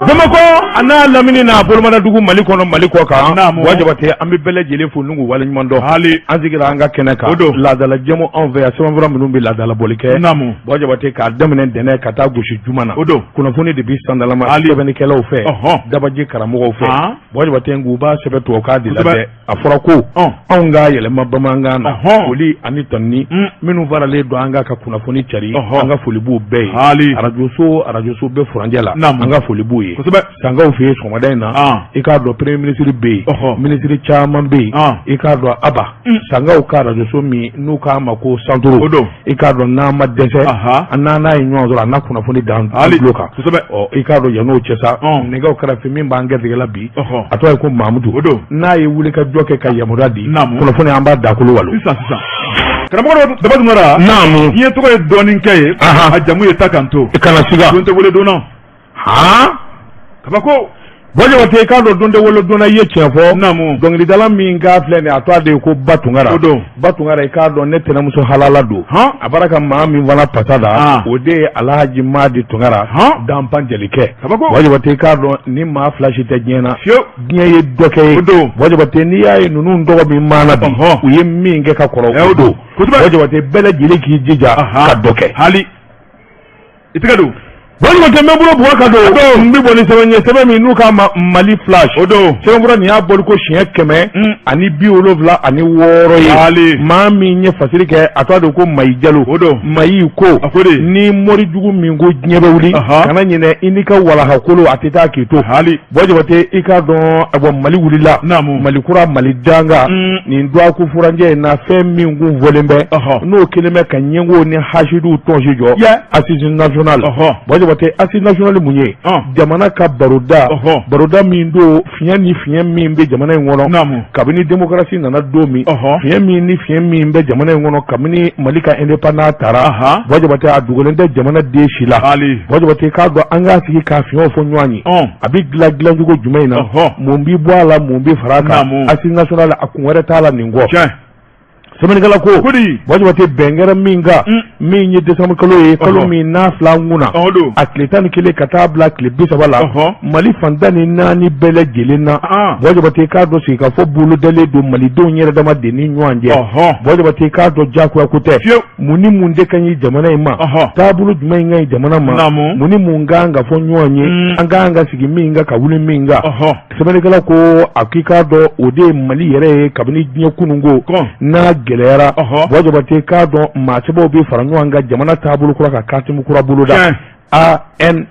Bamakɔ a n'a lamini n'a bolomadadugu, Mali kɔnɔ, Mali kɔ kan. Naamu. Buwa Jabate, an bɛ bɛɛ lajɛlen fo n'u waleɲuman dɔn. Hali. An sigira an ka kɛnɛ kan. O don. Laadala jɛmu anw fɛ yan, sɛbɛnfura minnu bɛ laadala bɔli kɛ. Naamu. Buwa Jabate, k'a daminɛ ntɛnɛn ka taa gosi juma na. O don. Kunnafoni de bɛ sandalama Hali. sɛbɛnnikɛlaw fɛ. Dabaji karamɔgɔw fɛ. Buwa Jabate, k'u b'a sɛbɛn tubabukan de la dɛ. A fɔra ko anw k'a yɛlɛma bamanankan na. Foli ani tanuni minnu faralen don an ka kunnafoni cari, an ka foli b'u bɛɛ ye. Hali. Arajoso bɛɛ furancɛ la, an ka foli b'u ye. Sankaw fɛ yen sɔgɔmada in na, i k'a dɔn premier ministre bɛ yen, minisiri caman bɛ yen. I k'a dɔn aba sankaw ka arajoso min n'u k'a ma ko Santoro, O don. i k'a dɔn n'an ma dɛsɛ, an n'an n'a ye ɲɔgɔn sɔrɔ, a n'a kunnafoni d'an tulo kan. Ɔ, i k'a dɔn yan'o cɛ sa, nɛgɛw kɛrɛfɛ min b'an gɛrɛsɛgɛ la bi, a tɔgɔ ye ko Mamudu. O don. N'a ye wuli ka jɔ kɛ ka yamaruya di, Naamu. kunnafoni an b'a dakolo walo. Sisan sisan, karamɔgɔ Daba Tunkara. Naamu. Diɲɛ tɔgɔ ye dɔɔnin kɛ ye, a jamu ye ta kan to. I kana siga. Don tɛ wele donna. Han. Kabako. Buwa Jabate, i k'a dɔn don tɛ wolo donna, i ye tiɲɛ fɔ. Naamu. Dɔnkilidala min k'a filɛ nin ye, a tɔgɔ de ye ko Ba Tunkara. O don. Ba Tunkara, i k'a dɔn ne tɛnɛmuso halala don. A bɔra ka maa min fana pasa da, o de ye Alhaji Madi Tunkara, danpan jelikɛ. Kabako. Buwa Jabate, i k'a dɔn ni maa fila si tɛ diɲɛ na. Fiyewu. Diɲɛ ye dɔ kɛ ye. O don. Buwa Jabate, n'i y'a ye ninnu tɔgɔ min maana bi, u ye min kɛ ka kɔrɔ, o don. Buwa Jabate, bɛɛ lajɛlen k'i jija ka dɔ kɛ. Hali. I tɛgɛ don. Buwa Jabate, n bɛ bolo bugɔ ka don, n bɛ bɔ ni sɛbɛn ye, sɛbɛn min n'u k'a ma Mali Flash. O don. Sɛbɛnfura nin y'a bɔli ko siɲɛ 176 ye. Hali. Maa min ye fasiri kɛ, a tɔgɔ de ko Mayi Jalo. O don. Mayi ko. A ko de. Ni morijugu min ko diɲɛ bɛ wuli, kana ɲinɛ i n'i ka walahakolo, a tɛ taa k'i to. Hali. Buwa Jabate, i k'a dɔn a bɔ Mali wulila. Naamu. Mali kura, Mali danga. Nin dɔgɔkun furancɛ in na, fɛn min kun fɔlen bɛ, n'o kelen bɛ ka ɲɛngow ni hasidiw tɔnsi jɔ. Assise nationale. Buwa Jabate, assise nationale mun ye? Jamana ka baroda. Baroda min don, fiɲɛ ni fiɲɛ min bɛ jamana in kɔnɔ. Naamu. Kabini démocratie nana don min. Fiɲɛ min ni fiɲɛ min bɛ jamana in kɔnɔ kabini Mali ka indépendance tara. Buwa Jabate, a dogolen tɛ jamana den si la. Hali. Buwa Jabate, k'a dɔn an k'a sigi k'a fiɲɛw fɔ ɲɔgɔn ye. A bɛ dilan dilancogo jumɛn in na? Mun bɛ bɔ a la, mun bɛ fara a kan? Naamu. Assise nationale, a kun wɛrɛ t'a la nin kɔ. Tiɲɛ. Sɛbɛnnikɛla ko. Ko di. Buwa Jabate, bɛn kɛra min kan, min ye décembre kalo ye, kalo min n'a fila an kunna, O don. a tile 11 ka taa bila tile 30 la, Mali fan 14 bɛɛ lajɛlen na. Buwa Jabate, k'a dɔn sigikafɔ bolodalen don malidenw yɛrɛ dama de ni ɲɔgɔn cɛ. Buwa Jabate, k'a dɔn diyagoya ko tɛ. Fiyewu. Mun ni mun de ka ɲi jamana in ma? Taabolo jumɛn in ka ɲi jamana ma? Naamu. Mun ni mun kan ka fɔ ɲɔgɔn ye? An kan ka sigi min kan, ka wuli min kan? Sɛbɛnnikɛla ko a k'i k'a dɔn o de ye Mali yɛrɛ ye kabini diɲɛ kununko n'a gɛlɛyara. Buwa Jabate, k'a dɔn maa sɛbɛw bɛ fara ɲɔgɔn kan jamana taabolo kura ka katimu kura boloda, ANR.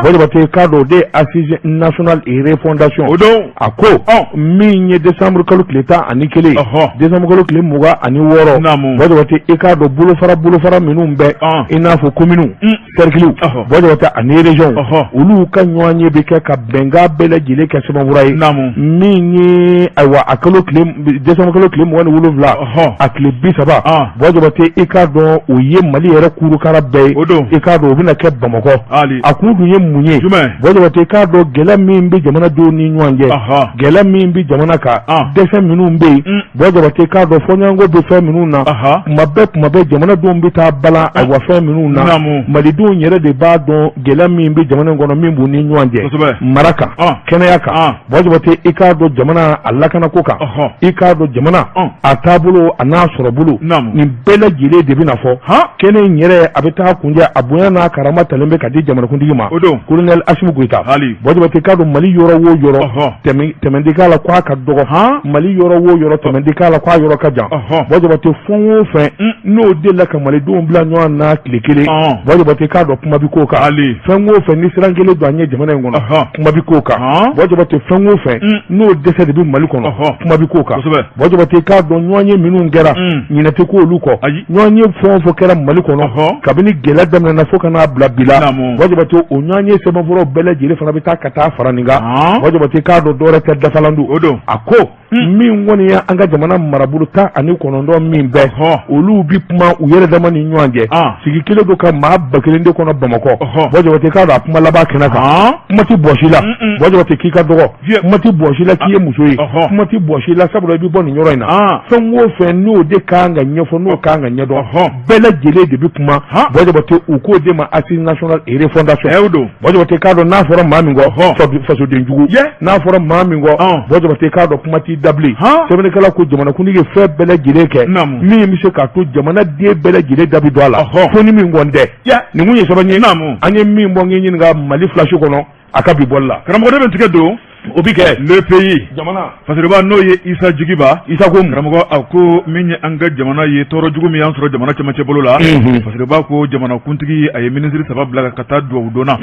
Buwa Jabate, k'a dɔn o de ye assise nationale et refondation. O don. A ko min ye décembre kalo tile 11 ye, décembre kalo tile 26. Naamu. Buwa Jabate, i k'a dɔn bolofara minnu bɛ, i n'a fɔ communes, cercles, Buwa Jabate, ani régions, olu ka ɲɔgɔn ye bɛ kɛ ka bɛnkan bɛɛ lajɛlen kɛ sɛbɛnfura ye. Naamu. Min ye ayiwa a kalo tile décembre kalo tile 27, a tile 30, Buwa Jabate, i k'a dɔn o ye Mali yɛrɛ kurukara bɛɛ ye. O don. I k'a dɔn o bɛna kɛ Bamakɔ. Hali. A kun dun ye mun ye? Jumɛn? Buwa Jabate, k'a dɔn gɛlɛya min bɛ jamanadenw ni ɲɔgɔn cɛ, gɛlɛya min bɛ jamana kan, dɛsɛ minnu bɛ yen. Buwa Jabate, k'a dɔn fɔɲɔgɔnkɔ bɛ fɛn minnu na, kuma bɛɛ kuma bɛɛ jamanadenw bɛ taa balan ayiwa fɛn minnu na. Naamu. Malidenw yɛrɛ de b'a dɔn gɛlɛya min bɛ jamana in kɔnɔ, min b'u ni ɲɔgɔn cɛ. Mara kan, kɛnɛya kan. Buwa Jabate, i k'a dɔn jamana a lakanako kan, i k'a dɔn jamana a taabolo a n'a sɔrɔbolo. Naamu. Nin bɛɛ lajɛlen de bɛna fɔ kɛnɛ in yɛrɛ. A bɛ taa kunjɛ, a bonya n'a karama talen bɛ ka di jamanakuntigi ma, O don. Colonel Assimi Goïta. Hali. Buwa Jabate, k'a dɔn Mali yɔrɔ o yɔrɔ, tɛmɛ tɛ k'a la k'a ka dɔgɔ, Mali yɔrɔ o yɔrɔ, tɛmɛ tɛ k'a la k'a yɔrɔ ka jan. Buwa Jabate, fɛn o fɛn n'o delila ka malidenw bila ɲɔgɔn na tile kelen, Buwa Jabate, k'a dɔn kuma bɛ k'o kan. Hali. Fɛn o fɛn ni siran kelen don an ye jamana in kɔnɔ, kuma bɛ k'o kan. Buwa Jabate, fɛn o fɛn n'o dɛsɛ de bɛ Mali kɔnɔ, kuma bɛ k'o kan. Buwa Jabate, k'a dɔn ɲɔgɔn ye minnu kɛra, ɲinɛ tɛ k'olu kɔ. Ɲɔgɔn ye fɛn o fɛn kɛra Mali kɔnɔ kabini gɛlɛya daminɛna fo ka n'a bila bi la, Naamu. Buwa Jabate, o ɲɔgɔn ye sɛbɛnfuraw bɛɛ lajɛlen fana bɛ taa ka taa fara nin kan. Buwa Jabate, k'a dɔn dɔwɛrɛ tɛ, dafalan don. O don. A ko min kɔni ye an ka jamana marabolo 19 min bɛɛ, olu bi kuma u yɛrɛ dama ni ɲɔgɔn cɛ. Sigi kelen don ka maa 1000 de kɔnɔ Bamakɔ. Buwa Jabate, k'a dɔn a kuma laban kɛnɛ kan, kuma tɛ bɔsi la. Buwa Jabate, k'i ka dɔgɔ, kuma tɛ bɔsi la k'i ye muso ye, kuma tɛ bɔsi la sabula i bɛ bɔ nin yɔrɔ in na. Fɛn o fɛn n'o de kan ka ɲɛfɔ, n'o kan ka ɲɛdɔn, bɛɛ lajɛlen de bɛ kuma. Buwa Jabate, u k'o de ma assise nationale et refondation. fondation. O don. Buwa Jabate, k'a dɔn n'a fɔra maa min kɔ fasoden jugu, n'a fɔra maa min kɔ, Buwa Jabate, k'a dɔn kuma t'i da bilen. Sɛbɛnnikɛla ko jamanakuntigi ye fɛn bɛɛ lajɛlen kɛ min bɛ se k'a to jamanaden bɛɛ lajɛlen da bɛ don a la, fo ni min kɔni tɛ. Nin kun ye sɛbɛn ye an ye min bɔ, n k'i ɲininka Mali Flash kɔnɔ a ka bi bɔli la. Karamɔgɔ, ne bɛ n tigɛ don. O bi kɛ. Le Pays. Jamana. Fasiriba, n'o ye Isa Jigiba. Isa ko mun? Karamɔgɔ, a ko min ye an ka jamana ye, tɔɔrɔ jugu min y'an sɔrɔ jamana cɛmancɛ bolo la. Fasiriba ko jamanakuntigi a ye minisiri saba bila ka taa dugawu don na.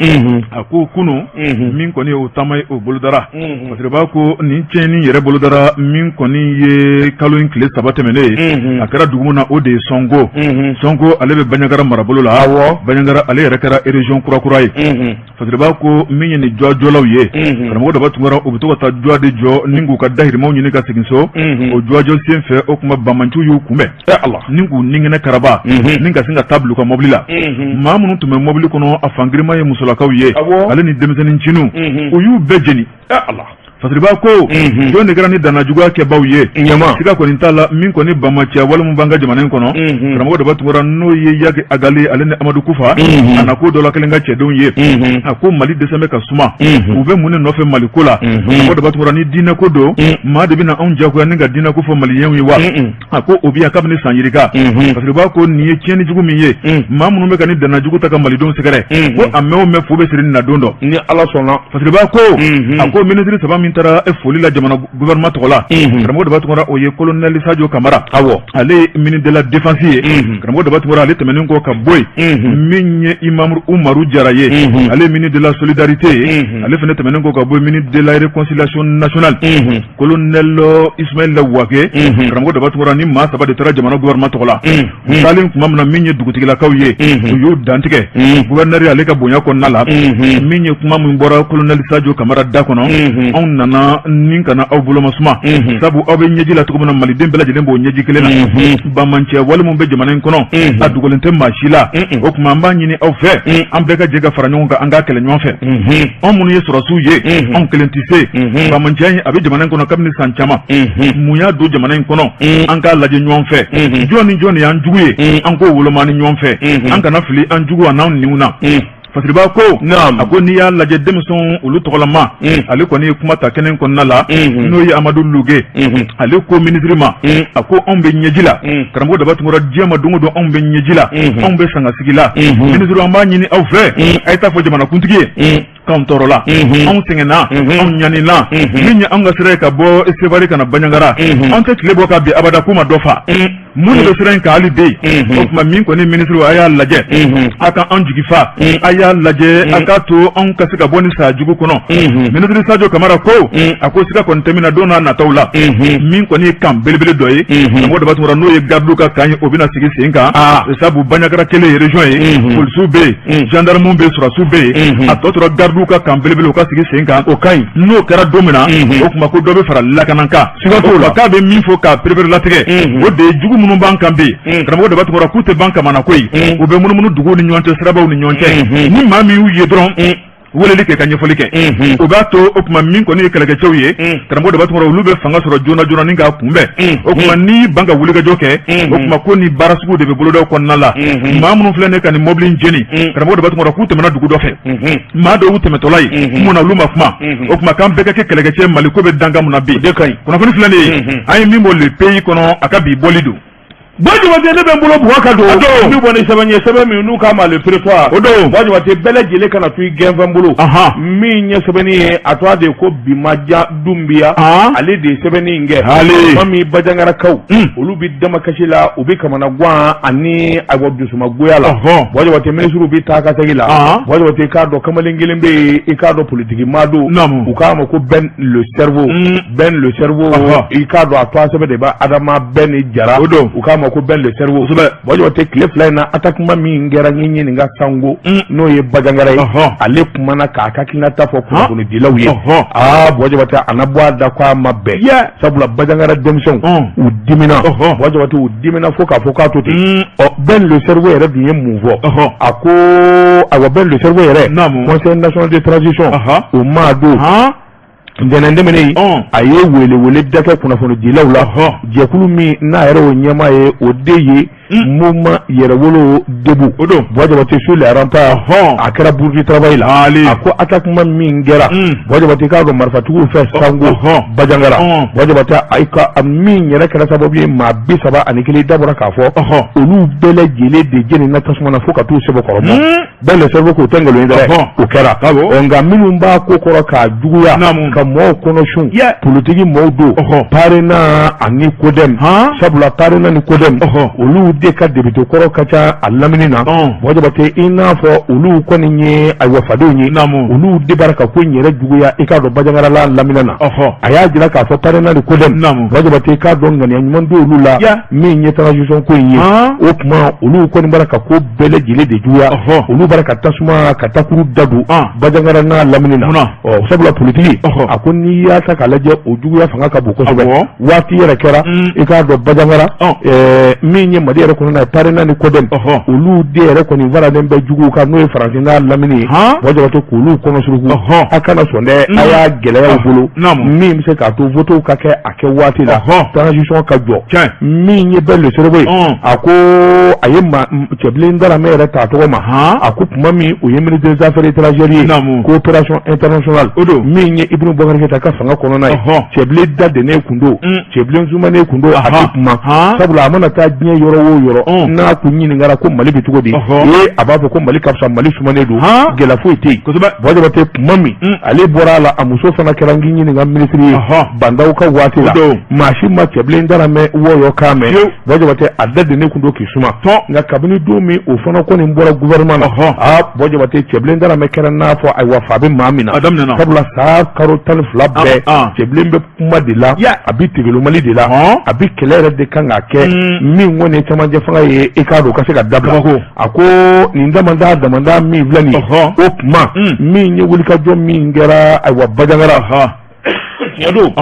A ko kunun min kɔni o taama ye, o bolodara. Fasiriba ko nin tiɲɛni yɛrɛ bolodara min kɔni ye kalo in tile 3 tɛmɛnen ye, a kɛra dugu min na, o de ye Sɔnko. Sɔnko, ale bɛ Banjagara marabolo la. Banjagara, ale yɛrɛ kɛra région kurakura ye. Fasiriba ko min ye nin jɔjɔlaw ye, karamɔgɔ Daba Tunkara, u bɛ to ka taa jɔ de jɔ ni k'u ka dahirimɛw ɲini ka segin so. O jɔjɔ sen fɛ, o tuma banbaanciw y'u kunbɛn ni k'u ninkɛnɛ karaba ni ka sin ka taa bila u ka mɔbili la. Maa minnu tun bɛ mɔbili kɔnɔ, a fangirima ye musolakaw ye ale ni denmisɛnnin nciniw, u y'u bɛɛ jeni. Fasiriba ko jɔn de kɛra ni danna juguya kɛbaw ye? Siga kɔni t'a la, min kɔni banbaanciya wale min b'an ka jamana in kɔnɔ, karamɔgɔ Daba Tunkara, n'o ye Iyad Ag Ghali ale ni Amadu Kufa, a na ko dɔ la kelen ka cɛdenw ye. A ko Mali dɛsɛ bɛ ka suma, u bɛ mun de nɔfɛ Mali ko la? Karamɔgɔ Daba Tunkara, ni diinɛ ko don, maa de bɛna anw jagoya ni ka diinɛ ko fɔ maliyɛnw ye wa? A ko o bɛ yan kabini san yirika. Fasiriba ko nin ye tiɲɛni jugu min ye, maa minnu bɛ ka ni danna jugu ta ka malidenw sɛgɛrɛ, ko a mɛn o mɛn, fu bɛ siri nin na don dɔ. Ni Ala sɔnna. Fasiriba ko a ko minisiri saba min taara foli la jamana gouvernement tɔgɔ la, karamɔgɔ Daba Tunkara, o ye colonel Sadio Kamara, ale ye ministre de la défense ye. Karamɔgɔ Daba Tunkara, ale tɛmɛnen kɔ ka bɔ yen, min ye Imam Umaru Jara ye, ale ye ministre de la solidarité ye. Ale fana tɛmɛnen kɔ ka bɔ yen, ministre de la réconciliation nationale, colonel Ismaël Wage. Karamɔgɔ Daba Tunkara, ni maa saba de taara jamana gouvernement tɔgɔ la. U taalen tuma min na, min ye dugutigilakaw ye, u y'u dantigɛ gouverneur ale ka bonya kɔnɔna la. Min ye kuma min bɔra colonel Sadio Kamara da kɔnɔ: anw nana ni ka na aw boloma suma, sabu aw bɛ ɲɛji la cogo min na, maliden bɛɛ lajɛlen b'o ɲɛji kelen na. Banbaanciya wale min bɛ jamana in kɔnɔ, a dogolen tɛ maa si la. O tuma an b'a ɲini aw fɛ, an bɛɛ ka jɛ ka fara ɲɔgɔn kan, an k'a kɛlɛ ɲɔgɔn fɛ. Anw minnu ye sɔrɔdasiw ye, anw kelen tɛ se. Banbaanciya in, a bɛ jamana in kɔnɔ kabini san caman. Mun y'a don jamana in kɔnɔ? An k'a lajɛ ɲɔgɔn fɛ, jɔn ni jɔn de y'an jugu ye, an k'o woloma ni ɲɔgɔn fɛ, an kana fili an jugu a n'anw niw na. Fasiriba ko a ko n'i y'a lajɛ, denmisɛnw olu tɔgɔlama, ale kɔni ye kuma ta kɛnɛ kɔnɔna la, n'o ye Amadu Luge. Ale ko minisiri ma, a ko anw bɛ ɲɛji la, karamɔgɔ Daba Tunkara, diɲɛ ma don o don anw bɛ ɲɛji la, anw bɛ sangasigi la. Minisiri, an b'a ɲini aw fɛ, a ye taa fɔ jamanakuntigi ye k'anw tɔɔrɔla, anw sɛgɛnna, anw ɲanina. Min ye anw ka sira ye ka bɔ Sevare ka na Banjagara, an tɛ tile bɔ ka bin abada k'u ma dɔ fa. Mun de bɛ sira in kan hali bi? O tuma min kɔni minisiri, a y'a lajɛ a ka an jigi fa, a y'a lajɛ a k'a to anw ka se ka bɔ ni saya jugu kɔnɔ. Minisiri Sadio Kamara ko a ko siga kɔni tɛ min na, don n'a nataw la, min kɔni ye camp belebele dɔ ye, karamɔgɔ Daba Tunkara, n'o ye gardiw ka camp ye, o bɛna sigi sen kan, sabu Banjagara kelen ye région ye, polisiw bɛ yen, gendarmew bɛ yen, sɔrɔdasiw bɛ yen, a tɔ tora gardiw ka camp belebele, o ka sigi sen kan. O ka ɲi. N'o kɛra don min na, o tuma ko dɔ bɛ fara lakana kan. Siga t'o la. K'a bɛ min fɔ k'a perepere latigɛ, o de ye jugu minnu b'an kan bi, karamɔgɔ Daba Tunkara, k'u tɛ ban kamana koyi, u bɛ munumunu duguw ni ɲɔgɔn cɛ, sirabaw ni ɲɔgɔn cɛ. Ni maa min y'u ye dɔrɔn, weleli kɛ ka ɲɛfɔli kɛ, o b'a to o tuma min kɔni ye kɛlɛkɛcɛw ye, karamɔgɔ Daba Tunkara, olu bɛ fanga sɔrɔ joona joona ni k'a kunbɛn. O tuma n'i ban ka wulikajɔ kɛ, o tuma ko ni baara sugu de bɛ bolodaw kɔnɔna la. Maa minnu filɛ nin ka nin mɔbili in jeni, karamɔgɔ Daba Tunkara, k'u tɛmɛna dugu dɔ fɛ, maa dɔw tɛmɛtɔla ye, mun na olu ma kuma? O tuma k'an bɛɛ ka kɛ kɛlɛkɛcɛ, Mali ko bɛ dankan mun na bi. De ka ɲi. Kunnafoni filɛ nin ye, an ye min bɔ Le Pays kɔnɔ, a ka bi bɔli don. Buwa Jabate, ne bɛ n bolo buwa ka don min bɔ ni sɛbɛn ye, sɛbɛn min n'u k'a ma Le Prétoire. O don. Buwa Jabate, bɛɛ lajɛlen kana to i gɛnfɛn bolo. Min ye sɛbɛnni ye, a tɔgɔ de ye ko Bimaja Dunbiya, ale de ye sɛbɛnni in kɛ. Maa min Bajangarakaw, olu bɛ damakasi la, u bɛ kamanagan ani ayiwa dusumagoya la. Buwa Jabate, minisiriw bɛ taa ka segin la. Buwa Jabate, k'a dɔn kamalen kelen bɛ yen, i k'a dɔn politiki maa don, u k'a ma ko Ben le cerveau. Ben le cerveau, i k'a dɔn a tɔgɔ sɛbɛn de b'a Adama Ben ni Jara. O don. U k'a ma ko Ben le cerveau. Buwa Jabate, tile 2 in na, attaquement min kɛra, n ɲininka Sango, n'o ye Bajangara ye, ale kumana k'a ka hakilinata fɔ kunnafonidilaw ye. Aa, Buwa Jabate, a na bɔ a da ko a ma bɛn, sabula Bajangara denmisɛnw, u dimina. Buwa Jabate, u dimina fo k'a fɔ k'a to ten. Ɔ, Ben le cerveau yɛrɛ dun ye mun fɔ? A ko ayiwa, Ben le cerveau yɛrɛ, Conseil national de transition, o maa don. Ntɛnɛn tɛmɛnen, a ye welewele da kɛ kunnafonidilaw la. Jɛkulu min n'a yɛrɛ o ɲɛmaa ye, o de ye Mouvement Yɛrɛwolo Debout, O don. Buwa Jabate, sur les remparts, a kɛra Bourse du Travail la. Ali. A ko attaquement min kɛra, Buwa Jabate, k'a dɔn marifatigiw fɛ Sango, Bajangara, Buwa Jabate, ayi ka a min yɛrɛ kɛra sababu ye maa 31 da bɔra k'a fɔ olu bɛɛ lajɛlen de jenina tasuma na fo ka t'u sɛbɛkɔrɔ bɔ. Ben le Cerveau k'o tɛ nkalon ye dɛ, o kɛra. Ɔ, nka minnu b'a ko kɔrɔ k'a juguya ka mɔgɔw kɔnɔ sun, politiki mɔgɔw don, PARENA ani CODEM, sabula PARENA ni CODEM, olu de ka député kɔrɔ ka ca a lamini na. Buwa Jabate, i n'a fɔ olu kɔni ye ayiwa fadenw ye, olu de b'ara ka ko in yɛrɛ juguya i k'a dɔn Bajangara la lamini na. A y'a jira k'a fɔ PARENA ni CODEM, Buwa Jabate, i k'a dɔn ŋaniya ɲuman t'olu la min ye transition ko in ye. O tuma olu kɔni b'ara ka ko bɛɛ lajɛlen de juguya, olu b'ara ka tasuma ka takuru da don Bajangara n'a lamini na. Ɔ, sabula politiki, a ko n'i y'a ta k'a lajɛ, o juguya fanga ka bon kosɛbɛ. Waati yɛrɛ kɛra, i k'a dɔn Bajangara, min ye Mali yɛrɛ kɔnɔna ye, PARENA ni CODEM, olu de yɛrɛ kɔni faralen bɛ juguw kan, n'o ye Faransi n'a lamini ye. Buwa Jabate, k'olu kɔnɔ suruku, a kana sɔn dɛ, a y'a gɛlɛya u bolo min bɛ se k'a to votew ka kɛ a kɛ waati la, transition ka jɔ. Min ye Ben le Cerveau ye, a ko a ye Cɛbilen Daramɛ yɛrɛ ta tɔgɔ ma. A ko tuma min o ye ministre des Affaires étrangères ye, coopération internationale, O don. min ye Ibrahim Boubacar Keïta ka fanga kɔnɔna ye, Cɛbilen da dennen kun don, Cɛbilen sumanen kun don, a tɛ kuma, sabula a mana taa diɲɛ yɔrɔ o yɔrɔ, n'a kun ɲininkara ko Mali bɛ cogo di, ee, a b'a fɔ ko Mali ka fisa, Mali sumanen don, gɛlɛya foyi tɛ yen. Buwa Jabate, tuma min ale bɔra a la, a muso fana kɛra n k'i ɲininka minisiri ye Bah N'Daw ka waati la, maa si ma Cɛbilen Daramɛ wɔyɔ kan mɛn. Buwa Jabate, a da dennen kun don k'i suma. Nka kabini don min o fana kɔni bɔra gouvernement na, aa, Buwa Jabate, Cɛbilen Daramɛ kɛra n'a fɔ ayiwa fa bɛ maa min na, sabula san karo 12 bɛɛ, Cɛbilen bɛ kuma de la, a bɛ tigɛlomali de la, a bɛ kɛlɛ yɛrɛ de kan ka kɛ min kɔni ye camancɛ fanga ye, i k'a dɔn o ka se ka dabila. A ko nin damanda damanda min filɛ nin ye, o tuma min ye wulikajɔ min kɛra ayiwa Bajangara, tiɲɛ don,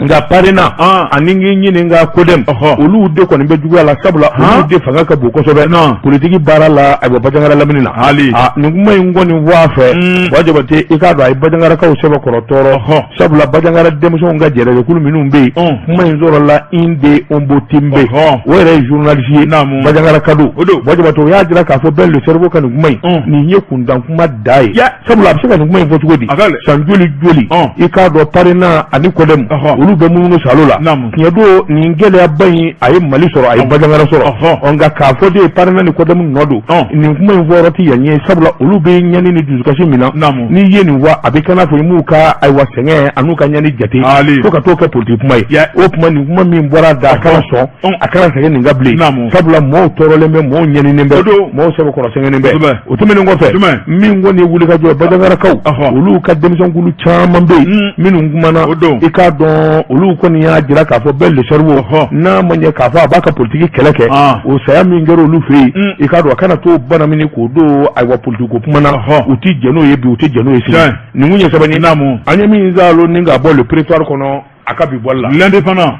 nka PARENA ani k'i ɲininka CODEM, olu de kɔni bɛ juguya la, sabula olu de fanga ka bon kosɛbɛ politiki baara la ayiwa Bajangara lamini na. Nin kuma in kɔni fɔ a fɛ, Buwa Jabate, i k'a dɔn a ye Bajangarakaw sɛbɛkɔrɔ tɔɔrɔ, sabula Bajangara denmisɛnw ka jɛrɛjɛkulu minnu bɛ yen, kuma in sɔrɔla Inde Ombotimbe, o yɛrɛ ye journaliste ye, Bajangara ka don. Buwa Jabate, o y'a jira k'a fɔ Ben le Cerveau ka nin kuma in, nin ye kuntan kuma da ye, sabula a bɛ se ka nin kuma in fɔ cogo di? San joli joli, i k'a dɔn PARENA ani CODEM, olu bɛ munumunu salo la. Tiɲɛ don, nin gɛlɛyaba in a ye Mali sɔrɔ, a ye Bajangara sɔrɔ, nka k'a fɔ de ye PARENA ni CODEM nɔ don, nin kuma in fɔ yɔrɔ tɛ yan ye, sabula olu bɛ ɲani ni dusukasi min na. N'i ye nin fɔ, a bɛ kɛ n'a fɔ i m'u ka ayiwa sɛgɛn an'u ka ɲani jate fo ka t'o kɛ politiki kuma ye. O tuma nin kuma min bɔra da, a kana sɔn, a kana sɛgɛn nin ka bilen, sabula mɔgɔw tɔɔrɔlen bɛ, mɔgɔw ɲaninen bɛ, mɔgɔw sɛbɛkɔrɔ sɛgɛnnen bɛ. O tɛmɛnen kɔfɛ, min kɔni ye wulikajɔ ye, Bajangarakaw, olu ka denmisɛnkulu caman bɛ yen minnu kumana, i k'a dɔn olu kɔni y'a jira k'a fɔ Ben le Cerveau, n'a ma ɲɛ k'a fɔ a b'a ka politiki kɛlɛ kɛ, o saya min kɛra olu fɛ yen, i k'a dɔn a kana t'o bana minɛ k'o don ayiwa politiki ko kuma na. U ti jɛn n'o ye bi, u ti jɛn n'o ye sini. Nin kun ye sɛbɛnni an ye min zalo ni ka bɔ Le Prétoire kɔnɔ a ka bi bɔli la. L'Indépendant.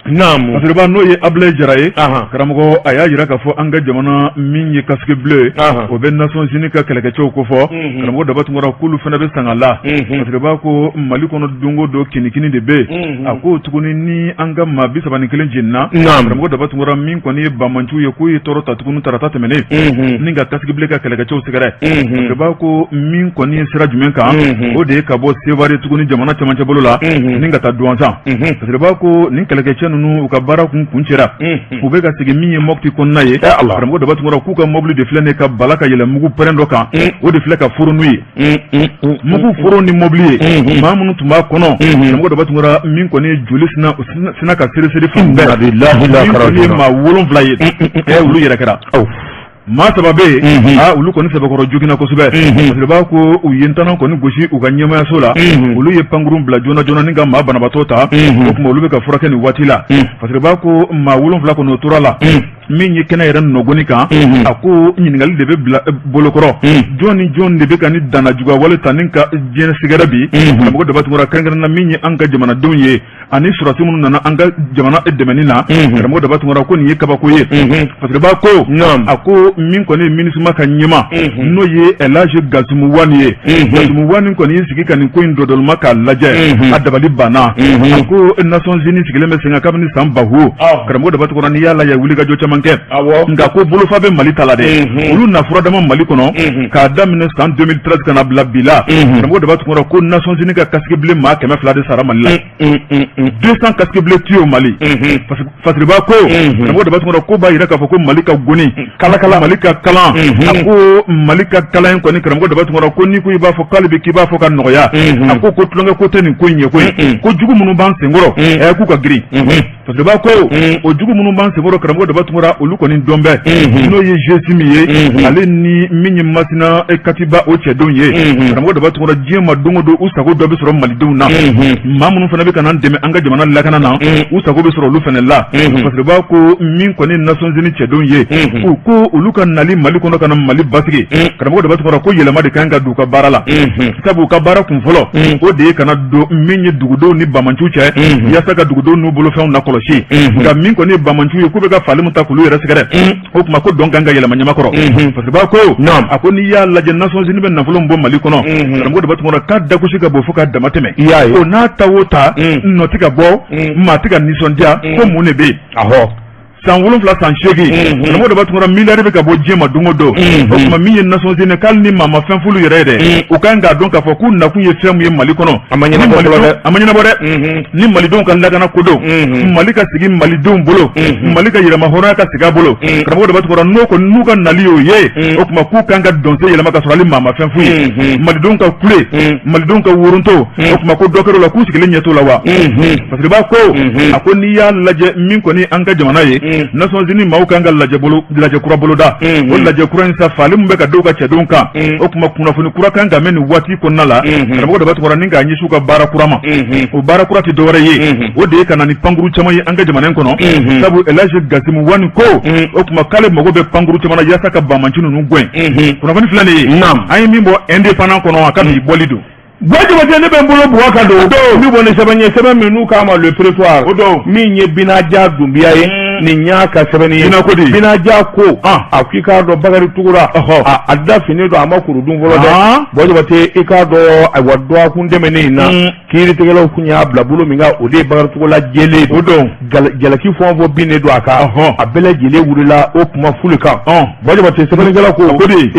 Naamu. Masiriba, n'o ye Abulaye Jara ye, karamɔgɔ, a y'a jira k'a fɔ an ka jamana min ye casque bleu ye, o bɛ Nations Unies ka kɛlɛkɛcɛw kofɔ. Karamɔgɔ Daba Tunkara, k'olu fana bɛ sanga la. Masiriba ko Mali kɔnɔ don o don kinikini de bɛ yen. A ko tuguni ni an ka maa 31 jenina, karamɔgɔ Daba Tunkara, min kɔni ye banbaanciw ye, k'u ye tɔɔrɔ ta tuguni tarata tɛmɛnen ni ka casque bleu ka kɛlɛkɛcɛw sɛgɛrɛ. Masiriba ko min kɔni ye sira jumɛn kan, o de ye ka bɔ Sevare tuguni jamana camancɛ bolo la ni ka taa Duwansan. Masiriba ko nin kɛlɛkɛcɛ ninnu, u ka baara kun kuncɛra, u bɛ ka segin min ye Mɔpti kɔnɔna ye. Karamɔgɔ Daba Tunkara, k'u ka mobili de filɛ nin ka bala ka yɛlɛ mugu pɛrɛn dɔ kan, o de filɛ ka foro n'u ye, mugu foro ni mobili ye, maa minnu tun b'a kɔnɔ. Karamɔgɔ Daba Tunkara, min kɔni ye joli sina ka seriseri fan bɛɛ, min kɔni ye maa 7 ye, olu yɛrɛ kɛra maa saba bɛ yen, aa, olu kɔni sɛbɛkɔrɔ joginna kosɛbɛ. Masiriba ko u ye ntanan kɔni gosi u ka ɲɛmayaso la, olu ye pankurun bila joona joona ni ka maa banabaatɔ ta. O tuma olu bɛ ka furakɛ nin waati la. Masiriba ko maa 7 kɔni o tora la min ye kɛnɛ yɛrɛ nɔgɔni kan. A ko ɲininkali de bɛ bila bolokɔrɔ, jɔn ni jɔn de bɛ ka ni danna juguya wale ta ni ka diɲɛ sɛgɛrɛ bi? Karamɔgɔ Daba Tunkara, kɛrɛnkɛrɛnna min ye an ka jamanadenw ye ani sɔrɔdasi minnu nana an ka jamana dɛmɛni na. Karamɔgɔ Daba Tunkara ko nin ye kabako ye. Masiriba ko a ko min kɔni ye MINUSMA ka ɲɛmaa, n'o ye Elhaji Gasumu Wani ye, Gasumu Wani kɔni y'i sigi ka nin ko in dɔdɔlima k'a lajɛ, a dabali banna. A ko Nations Unies sigilen bɛ sen kan kabini san bahu. Karamɔgɔ Daba Tunkara, n'i y'a lajɛ, wulikajɔ caman caman kɛ, nka ko bolofa bɛ Mali ta la dɛ. Olu na fura dama Mali kɔnɔ k'a daminɛ san 2013 ka na bila bi la, karamɔgɔ Daba Tunkara, ko Nations Unies ka casque bleu maa 200 de sara Mali la. 200 casque bleu tués au Mali. Fasiriba ko, karamɔgɔ Daba Tunkara, ko b'a jira k'a fɔ ko Mali ka goni kalakala, Mali ka kalan, a ko Mali ka kalan in kɔni, karamɔgɔ Daba Tunkara, ko n'i ko i b'a fɔ k'ale bɛ k'i b'a fɔ ka nɔgɔya, a ko tulonkɛ ko tɛ nin ko in ye koyi, ko jugu minnu b'an senkɔrɔ, k'u ka girin. Fasiriba ko o jugu minnu b'an senkɔrɔ, karamɔgɔ Daba Tunkara, olu kɔni dɔn bɛ, n'o ye GSIM ye, ale ni min ye Masina Katiba o cɛdenw ye. Karamɔgɔ Daba Tunkara, diɲɛ ma don o don, u sago dɔ bɛ sɔrɔ malidenw na. Maa minnu fana bɛ ka n'an dɛmɛ an ka jamana lakana na, u sago bɛ sɔrɔ olu fana la. Fasiriba ko min kɔni Nations Unies cɛdenw ye, u ko olu ka nali Mali kɔnɔ ka na Mali basigi, karamɔgɔ Daba Tunkara, ko yɛlɛma de kan ka don u ka baara la, sabu u ka baara kun fɔlɔ, o de ye ka na don min ye dugudenw ni bamanciw cɛ, yaasa ka dugudenw n'u bolofɛnw lakɔlɔsi. Nka min kɔni ye bamanciw ye, k'u bɛ ka fali min ta k'olu yɛrɛ sɛgɛrɛ, o tuma ko dɔn kan ka yɛlɛma ɲamakɔrɔ. Fasiriba ko, a ko n'i y'a lajɛ, Nations Unies bɛ nafolo min bɔ Mali kɔnɔ, karamɔgɔ Daba Tunkara, k'a dagosi ka bon fo k'a dama tɛmɛ. O n'a ta o ta, nɔ tɛ ka bɔ, maa tɛ ka nisɔndiya, ko mun de bɛ yen? San 7, san 8, karamɔgɔ Daba Tunkara, miliyari bɛ ka bɔ diɲɛ ma don o don. O tuma min ye Nations Unies, k'ale ni maa ma fɛn f'olu yɛrɛ ye dɛ, u kan k'a dɔn k'a fɔ k'u nakun ye fɛn min ye Mali kɔnɔ, a ma ɲɛnabɔ fɔlɔ dɛ. A ma ɲɛnabɔ dɛ. Ni malidenw ka lakana ko don, Mali ka sigi malidenw bolo, Mali ka yɛrɛma hɔrɔnya ka sigi a bolo, karamɔgɔ Daba Tunkara, n'o ko n'u ka nali y'o ye, o tuma k'u kan ka dɔnsen yɛlɛma ka sɔrɔ hali maa ma fɛn f'u ye. Malidenw ka kule, malidenw ka woronto, o tuma ko dɔ kɛr'o la, k'u sigilen ɲɛ t'o la wa? Fasiriba ko, a ko n'i y'a lajɛ, min kɔni an ka jamana ye, Nations Unies maaw kan ka lajɛ bolo, lajɛ kura boloda. O lajɛ kura in sa, faali min bɛ ka dɔw ka cɛdenw kan, o tuma kunnafoni kura kan ka mɛn nin waati kɔnɔna la, karamɔgɔ Daba Tunkara, ni k'a ɲɛsin u ka baara kura ma. O baara kura tɛ dɔwɛrɛ ye, o de ye ka na ni pankuru caman ye an ka jamana in kɔnɔ, sabu El Hadj Gassim Wane ko, o tuma k'ale mago bɛ pankuru caman na yaasa ka banbanci ninnu gɛn. Kunnafoni filɛ nin ye, an ye min bɔ Indépendant kɔnɔ, a ka bi bɔli don. Buwa Jabate, ne bɛ n bolo Buwa ka don min bɔ ni sɛbɛn ye, sɛbɛn min n'u k'a ma Le Prétoire, min ye Binaja Dunbiya ye, nin y'a ka sɛbɛnni ye. Binaja ko, a ko i k'a dɔn Bakari Tugura, a da fini don, a ma kuru dun fɔlɔ dɛ. Buwa Jabate, i k'a dɔn, ayiwa, dɔgɔkun tɛmɛnen in na, kiiritigɛlaw kun y'a bila bolo min kan, o de ye Bakari Togola jɛlen o don. Jalaki fɛn o fɛn binnen don a kan, a bɛɛ lajɛlen wulila o kuma fulu kan. Buwa Jabate, sɛbɛnnikɛla ko,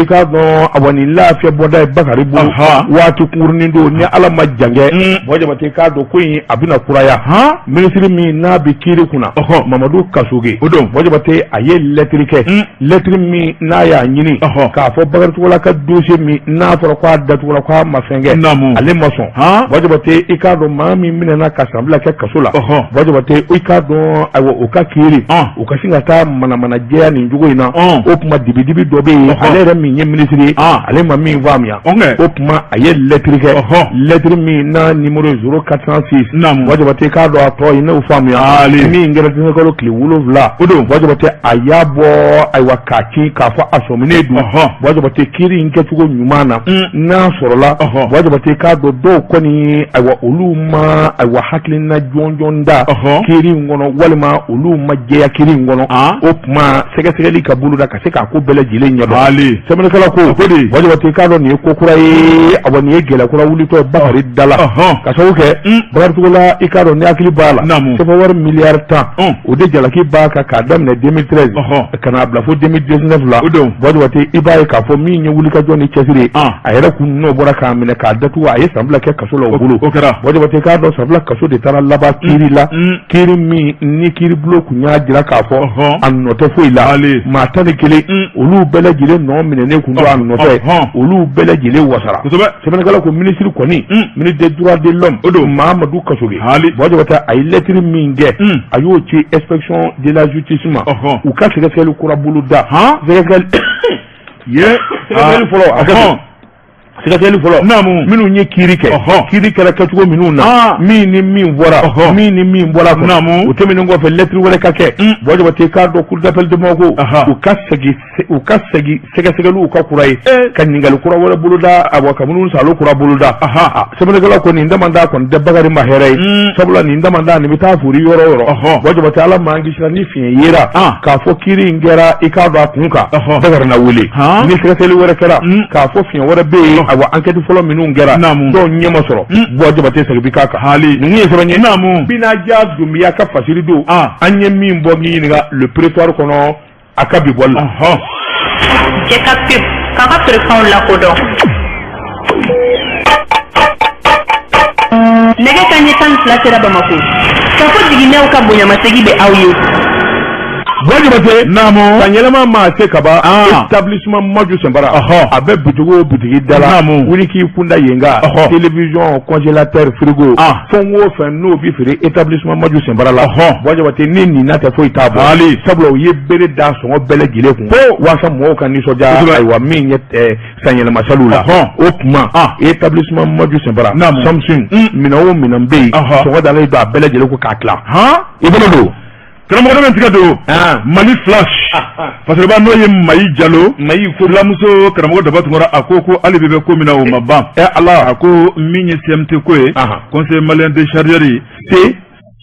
i k'a dɔn, awa, nin lafiya bɔda ye Bakari bolo waati kunkurunin don, ni Ala ma jan kɛ. Buwa Jabate, k'a dɔn ko in a bɛna kuraya. Minisiri min n'a bɛ kiiri kunna, Mamadu Kasoge o don, Buwa Jabate, a ye lɛtiri kɛ, lɛtiri min n'a y'a ɲini k'a fɔ Bakari Togola ka dossier min n'a fɔra k'a datugula, k'a ma fɛn kɛ, ale ma sɔn. Buwa Jabate, i k'a dɔn maa min minɛna ka san 2 kɛ kaso la, Buwa Jabate, i k'a dɔn, ayiwa, o ka kiiri, o ka sin ka taa manamanajɛya nin cogo in na, o tuma dibidibi dɔ bɛ yen. Ale yɛrɛ min ye minisiri ye, ale ma min faamuya, o tuma a ye lɛtiri kɛ, lɛtiri min n'a numéro ye 0406. Buwa Jabate, k'a dɔn a tɔ ye n'o faamuya, min kɛra desanburukalo tile 7 o don. Buwa Jabate, a y'a bɔ, ayiwa, k'a ci k'a fɔ a sɔminen don, Buwa Jabate, kiiri in kɛcogo ɲuman na n'a sɔrɔla. Buwa Jabate, k'a dɔn dɔw kɔni, ayiwa, olu ma, ayiwa, hakilina jɔnjɔn da kiiri in kɔnɔ, walima olu ma jɛya kiiri in kɔnɔ. O tuma sɛgɛsɛgɛli ka boloda ka se k'a ko bɛɛ lajɛlen ɲɛdɔn. Sɛbɛnnikɛla ko, Buwa Jabate, k'a dɔn nin ye ko kura ye, awa, nin ye gɛlɛya kura wulitɔ ye Bakari da la, ka sababu kɛ Bakari Togola, i k'a dɔn ni hakili b'a la, CFA wari miliyari 10, o de jalaki b'a kan k'a daminɛ 2013 ka n'a bila fo 2019 la. Buwa Jabate, i b'a ye k'a fɔ min ye wulikajɔ ni cɛsiri ye, a yɛrɛ kun n'o bɔra k'a minɛ k'a datugu, a ye san 2 kɛ kaso la o bolo. Buwa Jabate, k'a dɔn san 2 kaso de taara laban kiiri la, kiiri min ni kiiribulon kun y'a jira k'a fɔ a nɔ tɛ foyi la. Maa 11, olu bɛɛ lajɛlen nɔ minɛnen kun don a nɔfɛ, olu bɛɛ lajɛlen wasara. Sɛbɛnnikɛla ko minisiri kɔni, ministre des droits de l'homme o don, Mahamadu Kasoge, Buwa Jabate, a ye lɛtiri min kɛ, a y'o ci inspection de la justice ma, u ka sɛgɛsɛgɛli kura boloda. Sɛgɛsɛgɛli ye sɛgɛsɛgɛli fɔlɔ, a ka sɛgɛsɛgɛli fɔlɔ, minnu ye kiiri kɛ, kiiri kɛra kɛcogo minnu na, min ni min bɔra, min ni min bɔra kɔnɔ. O tɛmɛnen kɔfɛ, lɛtiri wɛrɛ ka kɛ. Buwa Jabate, k'a dɔn cour d'appel de Bamako, u ka segin sɛgɛsɛgɛliw ka kura ye, ka ɲininkali kura wɛrɛ boloda, awa, ka minnu salo kura boloda. Sɛbɛnnikɛla ko nin damada kɔni tɛ Bakari ma hɛrɛ ye, sabula nin damada nin bɛ taa fori yɔrɔ o yɔrɔ. Buwa Jabate, Ala m'an kisira ni fiɲɛ yera k'a fɔ kiiri in kɛra, i k'a dɔn a kun kan, Bakari na wele. Ni sɛgɛsɛgɛli wɛrɛ kɛra k'a fɔ fiɲɛ wɛrɛ bɛ yen, awa, enquête fɔlɔ minnu kɛra, dɔw ɲɛ ma sɔrɔ, Buwa Jabate, segin bi k'a kan. Ninnu ye sɛbɛn ye, Binaja Dunbiya ka fasiri don, an ye min bɔ k'i ɲininka Le Prétoire kɔnɔ. A ka bi bɔli la. Cɛ ka pub k'a ka feerefɛnw lakodɔn. Nɛgɛ kanɲɛ 12 sera Bamakɔ. Kafo jiginɛw ka bonyamasegin bɛ aw ye. Buwa Jabate. Naamu. San yɛlɛma maa se kaban. Ah. Établissement Maju Sɛnpara. Ɔhɔ. A bɛ butigi o butigi da la. Naamu. Wuli k'i kunda yen kan. Ɔhɔ. Télévision, congélateur, frigo. Ah. Fɛn o fɛn n'o bɛ feere établissement Maju Sɛnpara la. Ɔhɔ. Buwa Jabate ni nin na tɛ foyi t'a bɔ. Ali. Sabula u ye bere da sɔngɔ bɛɛ lajɛlen kun. Ko. Walasa mɔgɔw ka nisɔndiya. Kosɛbɛ. Ayiwa min ye san yɛlɛma saliw la. Ɔhɔn. O tuma. Ah. Établissement Maju Sɛnpara. Naamu. Samsung. Mm. Minɛn o minɛn bɛ yen. Ɔhɔ. Sɔngɔ dalen don a bɛɛ lajɛlen kun k'a tila. Han. I bolo don. Karamɔgɔ dɔ bɛ tigɛ don. Ah. Mali Flash. Fasiriba n'o ye Mayi Jalo. Mayi ko. Fulamuso karamɔgɔ Daba Tunkara a ko ko hali bi bɛ ko min na o ma ban. Ɛ Ala. A ko min ye CMT ko ye. Ahan. Conseil malien des chargeurs ye. C.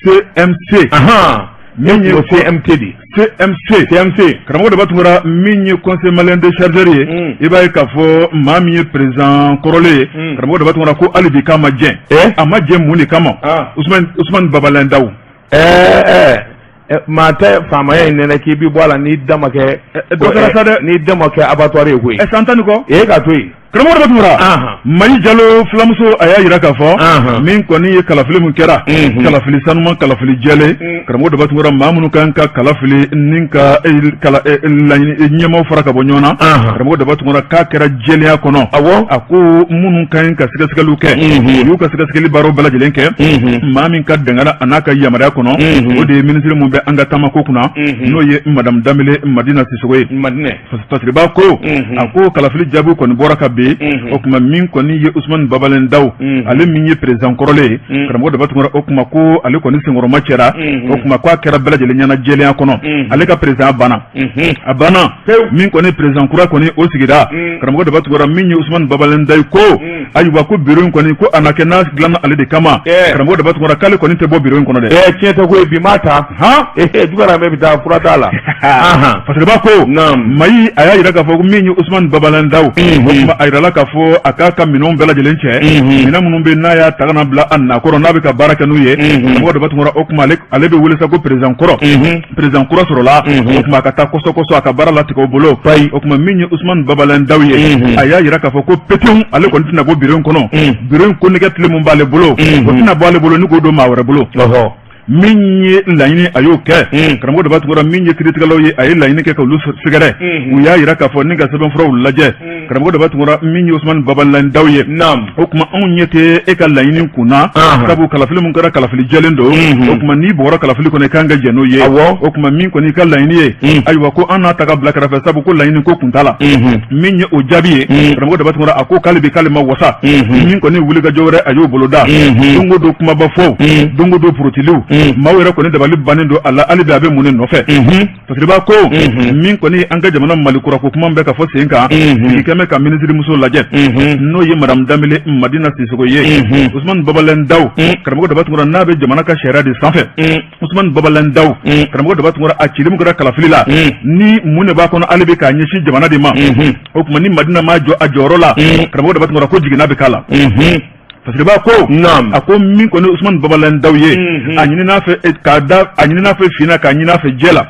CMC. Ahan. Min ye o CMT de. CMC. CMC. Karamɔgɔ Daba Tunkara min ye conseil malien des chargeurs ye. Mm. I b'a ye k'a fɔ maa min ye président kɔrɔlen ye. Mm. Karamɔgɔ Daba Tunkara ko hali bi k'a ma jɛn. Eh? A ma jɛn mun de kama. Ah. Ousmane Ousmane Babalain Daw. Ɛɛ ɛɛ maa tɛ faamaya in nɛnɛ k'i bi bɔ a la n'i da ma kɛ. Dɔ kɛra sa dɛ. N'i da ma kɛ abattoir ye koyi. Ɛ san 10 ni kɔ. E k'a to yen. Karamɔgɔ Daba Tunkara. Ahan. Mayi Jalo fulamuso a y'a jira k'a fɔ. Ahan. Min kɔni ye kalafili min kɛra. Mhm. Kalafili sanuman kalafili jɛlen. Mm. Karamɔgɔ Daba Tunkara maa minnu kan ka kalafili ni ka kala laɲini ɲɛmaaw fara ka bɔ ɲɔgɔn na. Ahan. Karamɔgɔ Daba Tunkara k'a kɛra jɛlenya kɔnɔ. Awɔ. A ko minnu ka ɲi ka sɛgɛsɛgɛliw kɛ. Mhm. U y'u ka sɛgɛsɛgɛli baaraw bɛɛ lajɛlen kɛ. Mhm. Maa min ka dangana a n'a ka yamaruya kɔnɔ. Mhm. O de ye minisiri min bɛ an ka taamako kunna. Mhm. N'o ye madame Danbele Madina Sisogo ye. Madinɛ. Fasiriba ko Mhm. a ko kalafili jaabi kɔni bɔra ka bin Mhm. o tuma min kɔni ye Usumani Babalen Daw Mhm. ale min ye président kɔrɔlen ye Mhm. karamɔgɔ Daba Tunkara o tuma ko ale kɔni senkɔrɔma cɛra Mhm. o tuma k'a kɛra bɛɛ lajɛlen ɲɛna jɛlenya kɔnɔ Mhm. ale ka président banna Mhm. a banna Pewu. min kɔni président kura kɔni o sigira Mhm. karamɔgɔ Daba Tunkara min ye Usumani Babalen Daw ye ko Mhm. ayiwa ko bureau in kɔni ko a na kɛ n'a dilanna ale de kama Eh. karamɔgɔ Daba Tunkara k'ale kɔni tɛ bɔ bureau in kɔnɔ dɛ Ɛɛ tiɲɛ tɛ koyi bi m'a ta. han Ee Dugara bɛ taa fura t'a la. Ahan. Fasiriba ko Naam. Mayi a y'a jira k'a fɔ ko min ye Usumani Babalen Daw Mhm. o tuma a jirala k'a fɔ a k'a ka minɛnw bɛɛ lajɛlen cɛ Mhm. minɛn minnu bɛ n'a y'a ta ka na bila a nakɔrɔ n'a bɛ ka baara kɛ n'u ye Mhm. karamɔgɔ Daba Tunkara o tuma ale bɛ wele sa ko président kɔrɔ Mhm. président kura sɔrɔla Mhm. o tuma a ka taa kɔsɔ kɔsɔ a ka baara latigɛ o bolo Bayi. o tuma min ye Usumani Babalen Daw ye Mhm. a y'a jira k'a fɔ ko petewu ale kɔni tɛna bɔ bureau in kɔnɔ Mhm. bureau in konnɛgɛ tile min b'ale bolo Mhm. o tɛna bɔ ale bolo ni k'o don maa wɛrɛ bolo Ɔhɔ. min ye laɲini a y'o kɛ Mm. karamɔgɔ Daba Tunkara min ye kiiritigɛlaw ye a ye laɲini kɛ k'olu sɛgɛrɛ Mhm. u y'a jira k'a fɔ ni ka sɛbɛnfuraw lajɛ Mm. karamɔgɔ Daba Tunkara min ye Usumani Babalen Daw ye Naam. o tuma anw ɲɛ tɛ e ka laɲini kun na Ahan. sabu kalafili min kɛra kalafili jɛlen don Mhm. o tuma n'i bɔra kalafili kɔnɔ i kan ka jɛn n'o ye Awɔ. o tuma min kɔni i ka laɲini ye Mm. ayiwa ko an n'a ta ka bila kɛrɛfɛ sabu ko laɲini ko kun t'a la Mhm. min ye o jaabi ye Mm. karamɔgɔ Daba Tunkara a ko k'ale bi k'ale ma wasa Mhm. min kɔni wulikajɔ wɛrɛ a y'o boloda Mhm. don o don kumaba fɔw Mm. don o don porotiliw Mm. maaw yɛrɛ kɔni dabali bannen don a la hali bi a bɛ mun de nɔfɛ Mhm. Fasiriba ko Mhm. min kɔni an ka jamana Mali kura ko kuma bɛ ka fɔ sen kan Mhm. sigi kɛmɛ ka minisirimuso lajɛ Mhm. n'o ye madame Danbele Madina Sisogo ye Mhm. Usumani Babalen Daw Mm. karamɔgɔ Daba Tunkara n'a bɛ jamana ka sariya de sanfɛ Mm. Usumani Babalen Daw Mm. karamɔgɔ Daba Tunkara a cili min kɛra kalafili la Mm. ni mun de b'a kɔnɔ hali bi k'a ɲɛsin jamana de ma Mhm. o tuma ni Madina m'a jɔ a jɔyɔrɔ la Mm. karamɔgɔ Daba Tunkara ko jiginna bɛ k'a la Mhm. Fasiriba ko Naam. a ko min kɔni Usumani Babalen Daw ye Mhm. a ɲinin'a fɛ k'a da a ɲinin'a fɛ fin na k'a ɲin'a fɛ jɛ la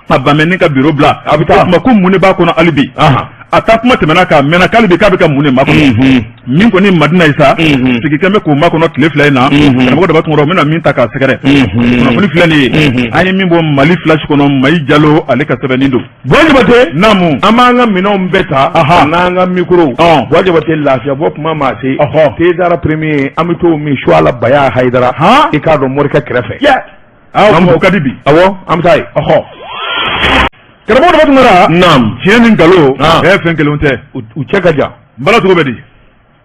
a ban bɛ ni ka biro bila A bɛ taa. o tuma ko mun de b'a kɔnɔ hali bi Ahan. a taa kuma tɛmɛna k'a mɛnna k'ale bi k'a bɛ ka mun de makɔnɔ Mhm. min kɔni Madina ye sa Mhm. sigi kɛn bɛ k'o makɔnɔ tile 2 in na Mhm. karamɔgɔ Daba Tunkara o bɛna min ta k'a sɛgɛrɛ Mhm. kunnafoni filɛ nin ye Mhm. an ye min bɔ Mali Flash kɔnɔ Mayi Jalo ale ka sɛbɛnni don Buwa Jabate. naamu An b'an ka minɛnw bɛɛ ta. Aha. N'an ka micro. Ɔn. Buwa Jabate lafiya bɔ kuma maa se. Ɔhɔ. Tedara premier an bɛ t'o min Suala Baya Hayidara. Han. I k'a dɔn morikɛ kɛrɛfɛ. yɛ aw o ka di bi Awɔ an bɛ taa yen. ɔhɔ karamɔgɔ Daba Tunkara Naam. tiɲɛ ni nkalon Ah. bɛɛ fɛn kelenw tɛ U cɛ ka jan. n bala cogo bɛ di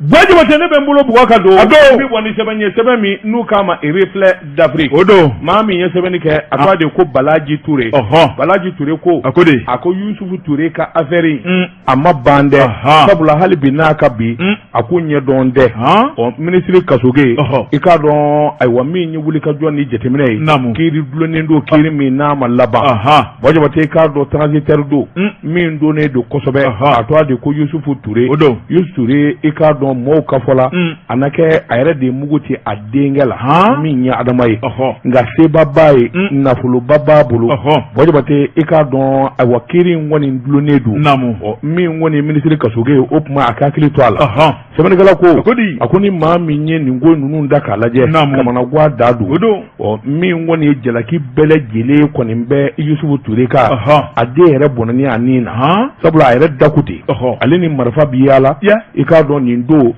Buwa Jabate ne bɛ n bolo bugɔ ka don. A don. N bɛ bɔ ni sɛbɛn ye sɛbɛn min n'u k'a ma Reflet d'Afrique. O don. Maa min ye sɛbɛnni kɛ a tɔgɔ de ko Balaji Ture. Ɔhɔn. Balaji Ture ko. A ko de. A ko Yusufu Ture ka affaire in. Mm. A ma ban dɛ. Ahan. Sabula hali bi n'a ka bi. Mm. A ko ɲɛdɔn tɛ. Han. Ɔ minisiri Kasoge. Ɔhɔ. I k'a dɔn ayiwa min ye wulikajɔ ni jateminɛ ye. Naamu. Kiiri dulonnen don kiiri min n'a ma laban. Ahan. Buwa Jabate i k'a dɔn transitaire don. Mm. Min donnen don kosɛbɛ. Ahan. A tɔgɔ de ko Yusufu Ture. O don. Yusufu Ture i k'a dɔn dɔn mɔgɔw ka fɔ la, a na kɛ a yɛrɛ de ye mugu ci a denkɛ la min ye Adama ye, nka seba b'a ye, nafoloba b'a bolo. Buwa Jabate, i k'a dɔn, ayiwa, kiiri in kɔni dulonnen don. Ɔ, min kɔni ye minisiri Kasoge ye, o tuma a ka hakili to a la. Sɛbɛnnikɛla ko, a ko ni maa min ye nin ko ninnu da k'a lajɛ, kamanagan da don. Ɔ, min kɔni ye jalaki bɛɛ lajɛlen kɔni bɛ Yusufu Ture kan, a den yɛrɛ bɔnɛni a ni na, sabula a yɛrɛ da ko ten, ale ni marifa bi yaala. I k'a dɔn, nin don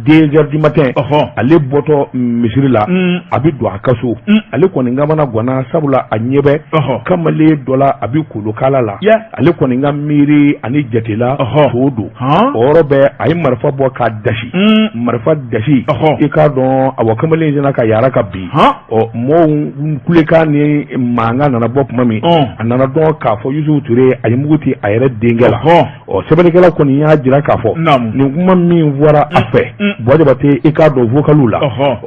2 heures du matin, ale bɔtɔ misiri la, a bɛ don a ka so, ale kɔni kamana ganna, sabula a ɲɛ bɛ kamalen dɔ la, a bɛ kolokala la. Ale kɔni ka miiri ani jate la, to don. O yɔrɔ bɛɛ, a ye marifa bɔ k'a dasi, marifa dasi. I k'a dɔn, awa, kamalen sinna ka yara ka bin. Ɔ, mɔgɔw kulekan ni mankan nana bɔ tuma min, a nana dɔn k'a fɔ Yusufu Ture, a ye mugu ci a yɛrɛ denkɛ la. Ɔ, sɛbɛnnikɛla kɔni y'a jira k'a fɔ nin kuma min fɔra a fɛ, Buwa Jabate, i k'a dɔn, vocaliw la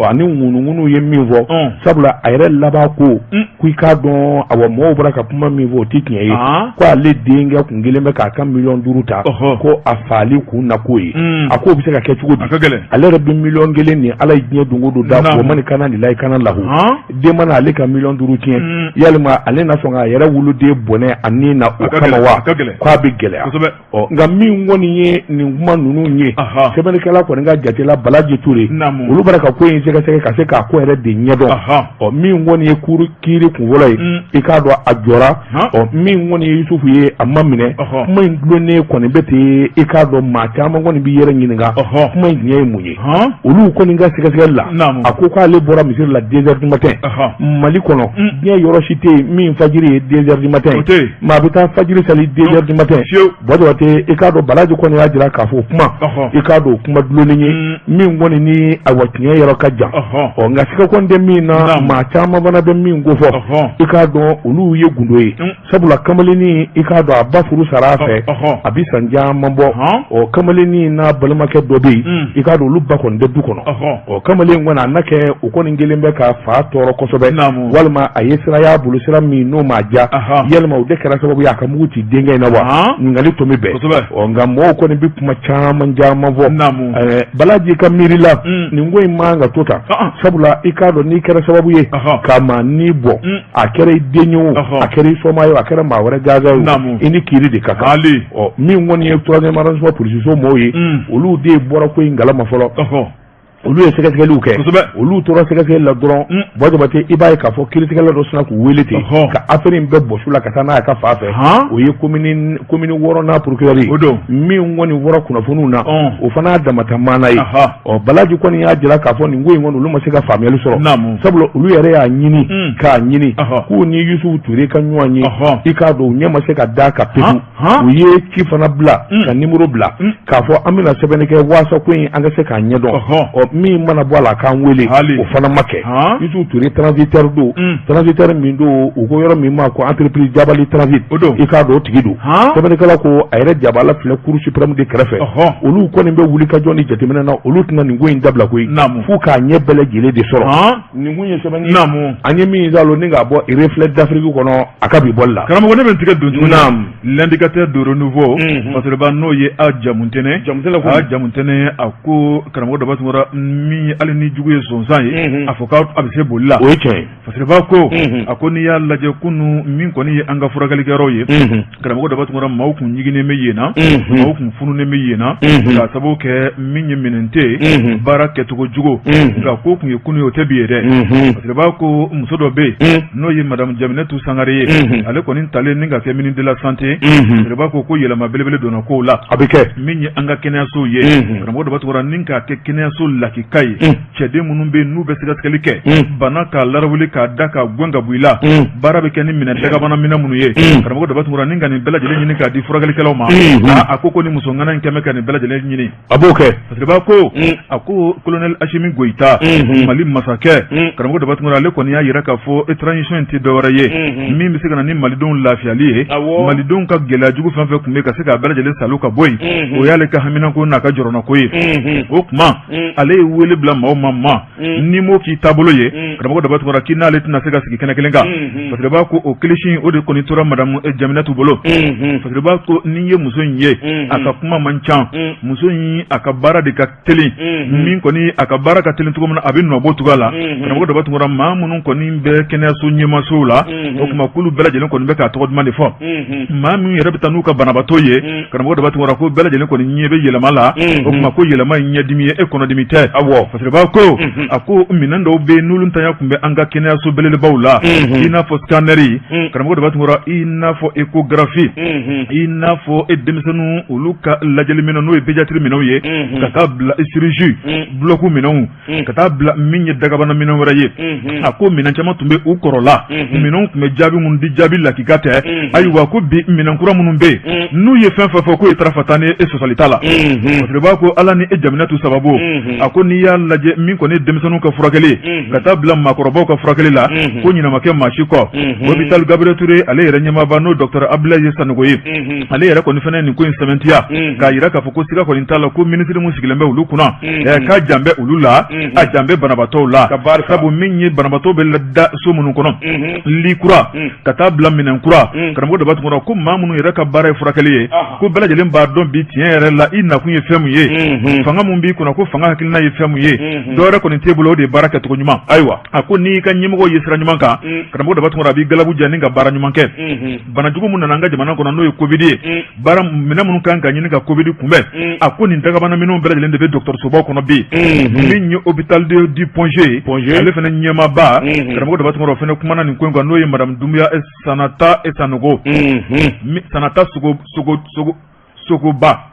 ani ŋunuŋunu ye min fɔ, sabula a yɛrɛ laban ko ko i k'a dɔn, awa, mɔgɔw bɔra ka kuma min fɔ, o tɛ tiɲɛ ye, ko ale denkɛ kun kelen bɛ k'a ka 5 miliyɔn ta, ko a faali kun na k'o ye. A k'o bɛ se ka kɛ cogo di? Ale yɛrɛ bɛ 1 miliyɔn nin, Ala ye diɲɛ don o don da o man kana nin la i kana lahu den mana ale ka 5 miliyɔn tiɲɛ, yalima ale na sɔn k'a yɛrɛ woloden bɔnɛ a ni na o kama wa? K'a bɛ gɛlɛya. Ɔ, nka min kɔni ye nin kuma ninnu ye, sɛbɛnnikɛla kɔni ka jate la, Balaji Ture, olu bɔra ka ko in sɛgɛsɛgɛ ka se k'a ko yɛrɛ de ɲɛdɔn. Ɔ, min kɔni ye kuru kiiri kunfɔlɔ ye, i k'a dɔn, a jɔra. Ɔ, min kɔni ye Yusufu ye, a ma minɛ. Kuma in dulonnen kɔni bɛ ten. I k'a dɔn, maa caman kɔni b'i yɛrɛ ɲininka, kuma in tiɲɛ ye mun ye? Olu kɔni ka sɛgɛsɛgɛli la, a ko k'ale bɔra misiri la 2 heures du matin. Mali kɔnɔ, diɲɛ yɔrɔ si tɛ yen min fajiri ye 2 heures du matin. Maa bɛ taa fajiri sali 2 heures du matin? Buwa Jabate, i k'a dɔn, Balaji kɔni y'a jira k'a fɔ kuma, i k'a dɔn, kuma dulonnen ye min kɔni ni, ayiwa, tiɲɛ yɔrɔ ka jan. Ɔ, nka siga kɔni tɛ min na, maa caman fana bɛ min ko fɔ, i k'a dɔn, olu ye gundo ye, sabula kamalennin, i k'a dɔn, a ba furu sara a fɛ, a bɛ san caman bɔ. Ɔ, kamalennin n'a balimakɛ dɔ bɛ yen, i k'a dɔn, olu ba kɔni tɛ du kɔnɔ. Ɔ, kamalen kɔni, a na kɛ o kɔni kelen bɛ ka fa tɔɔrɔ kosɛbɛ, walima a ye sira y'a bolo, sira min n'o m'a diya, yalima o de kɛra sababu ye a ka mugu ci denkɛ in na wa? Ɲininkali tomi bɛɛ. Ɔ, nka mɔgɔw kɔni bɛ kuma caman caman fɔ. Balaji ka miiri la, nin ko in man ka to tan, sabula i k'a dɔn, n'i kɛra sababu ye ka maa ni bɔ, a kɛra i den ye o, a kɛra i soma ye o, a kɛra maa wɛrɛ gansan ye o, i ni kiiri de ka kan. Ɔ, min kɔni ye troisième arrondissement polisiso mɔgɔw ye, olu de bɔra ko in kalama fɔlɔ. Olu ye sɛgɛsɛgɛliw kɛ. Olu tora sɛgɛsɛgɛli la dɔrɔn, Buwa Jabate, i b'a ye k'a fɔ kiiritigɛla dɔ sinna k'u wele ten ka affaire in bɛɛ bɔsu la ka taa n'a ye a ka fa fɛ. O ye commune 6nan procureur ye. Min kɔni bɔra kunnafoniw na, o fana y'a damata maana ye. Ɔ, Balaji kɔni y'a jira k'a fɔ nin ko in kɔni, olu ma se ka faamuyali sɔrɔ, sabula olu yɛrɛ y'a ɲini k'a ɲini k'u ni Yusufu Ture ka ɲɔgɔn ye, i k'a dɔn, u ɲɛ ma se ka d'a kan pewu. U ye ci fana bila ka nimoro bila k'a fɔ an bɛna sɛbɛnni kɛ waasa ko in an ka se k'a ɲɛdɔn. Ɔ, min mana bɔ a la, k'an wele. O fana ma kɛ. Yusufu Ture transitaire don, transitaire min don, u ko yɔrɔ min ma ko entreprise Jabali Transit, i k'a dɔn, o tigi don. Sɛbɛnnikɛla ko a yɛrɛ jabala filɛ Cour suprême de kɛrɛfɛ. Olu kɔni bɛ wuli ka jɔ ni jateminɛ na. Olu tɛna nin ko in dabila koyi, f'u k'a ɲɛ bɛɛ lajɛlen de sɔrɔ. Nin kun ye sɛbɛnni an ye min salo ni k'a bɔ Reflet d'Afrique kɔnɔ a ka bi bɔli la. Karamɔgɔ, ne bɛ n tigɛ don tuguni L'indicateur de renouveau, Fasiriba, n'o ye a Jamutɛnɛ, a Jamutɛnɛ, a ko karamɔgɔ Daba Tunkara, min hali ni jugu ye sonsan ye, a fɔ k'a bɛ se boli la. O ye tiɲɛ ye. Fasiriba ko, a ko n'i y'a lajɛ kunun, min kɔni ye an ka furakɛlikɛyɔrɔw ye, karamɔgɔ Daba Tunkara, maaw kun ɲiginnen bɛ yen na, maaw kun fununen bɛ yen na, k'a sababu kɛ min ye minɛn tɛ yen, baara kɛcogo jugu. Nka ko kun ye kunun ye, o tɛ bi ye dɛ. Fasiriba ko muso dɔ bɛ yen, n'o ye madame Jaminɛtu Sangare ye, ale kɔni talen ni ka kɛ ministre de la santé, Fasiriba ko yɛlɛma belebele donna kow la. A bɛ kɛ. Min ye an ka kɛnɛyasow ye, karamɔgɔ Daba Tunkara, ni k'a kɛ kɛnɛyaso lakika ye, cɛden minnu bɛ yen n'u bɛ sɛgɛsɛgɛli kɛ, bana k'a larawuli, k'a da k'a gɛn ka bɔ i la, baara bɛ kɛ ni minɛn dagabana minɛn minnu ye, karamɔgɔ Daba Tunkara, ni ka nin bɛɛ lajɛlen ɲini k'a di furakɛlikɛlaw ma, a ko ni muso ŋana in kɛmɛ ka nin bɛɛ lajɛlen ɲini. A b'o kɛ. Fasiriba ko, a ko colonel Asimi Goyita, Mali masakɛ, karamɔgɔ Daba Tunkara, ale kɔni y'a jira k'a fɔ transition in tɛ dɔwɛrɛ ye min bɛ se ka na ni malidenw lafiyali ye. Malidenw ka gɛlɛya jugu fɛn fɛn tun bɛ ka se k'a bɛɛ lajɛlen salu ka bɔ yen, o y'ale ka haminako n'a ka jɔrɔnako ye. O tuma ale ye wele bila maaw ma n'i m'o k'i taabolo ye, karamɔgɔ Daba Tunkara, k'i n'ale tɛna se ka sigi kɛnɛ kelen kan. Fasiriba ko o kilisi o de kɔni tora madamu Jaminatu bolo. Fasiriba ko n'i ye muso in ye, a ka kuma man ca. Muso in, a ka baara de ka teli. Min kɔni a ka baara ka teli cogo min na, a bɛ nɔ bɔ cogoya la. Karamɔgɔ Daba Tunkara, maa minnu kɔni bɛ kɛnɛyaso ɲɛmasow la, o tuma k'olu bɛɛ lajɛlen kɔni bɛ k'a tɔgɔ duman de fɔ. Maa minnu yɛrɛ bɛ taa n'u ka banabaatɔ ye, karamɔgɔ Daba Tunkara, ko bɛɛ lajɛlen kɔni ɲɛ bɛ yɛlɛma la. O tuma ko yɛlɛma in ɲɛdimi ye, e kɔnɔdimi tɛ. Awɔ, Fasiriba ko a ko minɛn dɔw bɛ yen n'olu ntanya tun bɛ an ka kɛnɛyaso belebelebaw la, i n'a fɔ scanner, karamɔgɔ Daba Tunkara, i n'a fɔ échographie, i n'a fɔ e denmisɛnninw olu ka lajɛli minɛn, n'o ye pédiatrie minɛnw ye, ka taa bila chirurgie bloc minɛnw, ka taa bila min ye dagabana minɛn wɛrɛ ye. A ko minɛn caman tun bɛ u kɔrɔ la, minɛnw tun bɛ jaabi minnu di, jaabi lakika tɛ. Ayiwa, ko bi minɛn kura minnu bɛ yen, n'u ye fɛn fɛn fɔ k'o ye tarafata ni e sɔsɔli t'a la. Fasiriba ko Ala ni e Jaminatu sababu, a ko n'i y'a lajɛ, min kɔni ye denmisɛnninw ka furakɛli, ka taa bila maakɔrɔbaw ka furakɛli la, ko ɲinɛ ma kɛ maa si kɔ. Hôpital Gabriel Touré, ale yɛrɛ ɲɛmaaba, n'o docteur Abdoulaye Sanogo ye, ale yɛrɛ kɔni fana nin ko in sɛmɛntiya k'a jira k'a fɔ ko siga kɔni t'a la ko minisiri min sigilen bɛ olu kunna, k'a jan bɛ olu la, a jan bɛ banabaatɔw la. Sabu min ye banabaatɔ bɛ da so minnu kɔnɔ, lit kura ka taa bila minɛn kura, karamɔgɔ Daba Tunkara, ko maa minnu yɛrɛ ka baara ye furakɛli ye, ko bɛɛ lajɛlen b'a dɔn bi tiɲɛ yɛrɛ la i nakun ye fɛn min ye, fanga min b'i kunna, ko fanga hakilina ye fɛn min ye, dɔwɛrɛ kɔni t'e bolo, o de ye baara kɛcogo ɲuman. Ayiwa, a ko n'i ka ɲɛmɔgɔ ye sira ɲuman kan, karamɔgɔ Daba Tunkara, a b'i galabu jɛ ni ka baara ɲuman kɛ. Banajugu min nana an ka jamana kɔnɔ, n'o ye Covid ye, baara minɛn minnu kan ka ɲini ka Covid kunbɛn, a ko nin dagabana minɛnw bɛɛ lajɛlen de bɛ dɔgɔtɔrɔsobaw kɔnɔ bi. Min ye hôpital du Point G ye, ale fana ɲɛmaaba, karamɔgɔ Daba Tunkara, o fana kumana nin ko in kan, n'o ye madame Doumbia Sanata Sanogo, Sanata Sogoba.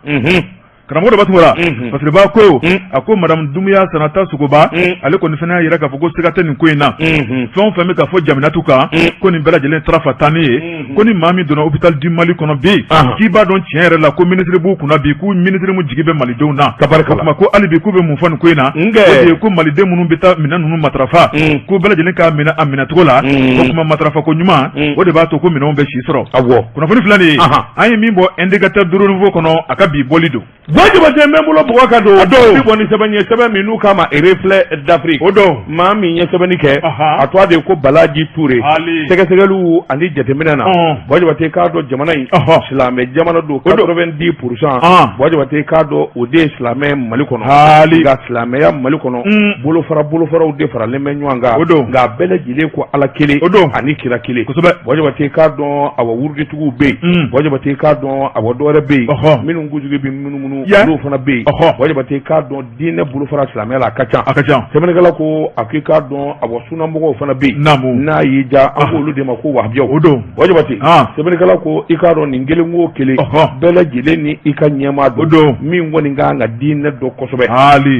Karamɔgɔ Daba Tunkara, Fasiriba ko a ko madame Doumbia Sanata Sogoba, ale kɔni fana y'a jira k'a fɔ ko siga tɛ nin ko in na. Fɛn o fɛn bɛ ka fɔ Jaminatu kan, ko nin bɛɛ lajɛlen tarafa tanni ye. Ko ni maa min donna hôpital du Mali kɔnɔ bi, k'i b'a dɔn tiɲɛ yɛrɛ la ko minisiri b'u kunna bi, k'u minisiri min jigi bɛ malidenw na. O tuma ko hali bi k'u bɛ mun fɔ nin ko in na? O de ye ko maliden minnu bɛ taa minɛn ninnu matarafa, k'u bɛɛ lajɛlen k'a minɛ a minɛcogo la. O tuma matarafa ko ɲuman, o de b'a to ko minɛnw bɛ si sɔrɔ. Kunnafoni filɛ nin ye, an ye min bɔ Indicateur du Renouveau kɔnɔ, a ka bi bɔli don. Buwa Jabate, n bɛ n bolo bɔgɔ ka don. A don bi bɔ ni sɛbɛn ye, sɛbɛn min n'u k'a ma Reflet d'Afrique. O don. Maa min ye sɛbɛnni kɛ, a tɔgɔ de ye ko Balaji Ture. Sɛgɛsɛgɛliw ani jateminɛ na, Buwa Jabate, k'a dɔn jamana in silamɛ jamana don, 90%. Buwa Jabate, k'a dɔn o de ye silamɛ Mali kɔnɔ. Nka silamɛya Mali kɔnɔ, bolofara bolofaraw de faralen bɛ ɲɔgɔn kan. O don. Nka a bɛɛ lajɛlen ko Ala kelen. O don. Ani kira kelen. Kosɛbɛ. Buwa Jabate, k'a dɔn awa wuruditigiw bɛ yen. Buwa Jabate, k'a dɔn awa dɔwɛrɛ bɛ yen minnu kunsigi bɛ munumunu, olu fana bɛ yen. Buwa Jabate, k'a dɔn diinɛ bolofara silamɛya la, a ka ca. A ka ca. Sɛbɛnnikɛla ko a k'i k'a dɔn awa sunamɔgɔw fana bɛ yen. N'a y'i diya, an k'olu de ma ko wahabiyaw. O don. Buwa Jabate, sɛbɛnnikɛla ko i k'a dɔn nin kelen o kelen, bɛɛ lajɛlen ni i ka ɲɛmaa don. O don. Min kɔni ka kan ka diinɛ dɔn kosɛbɛ.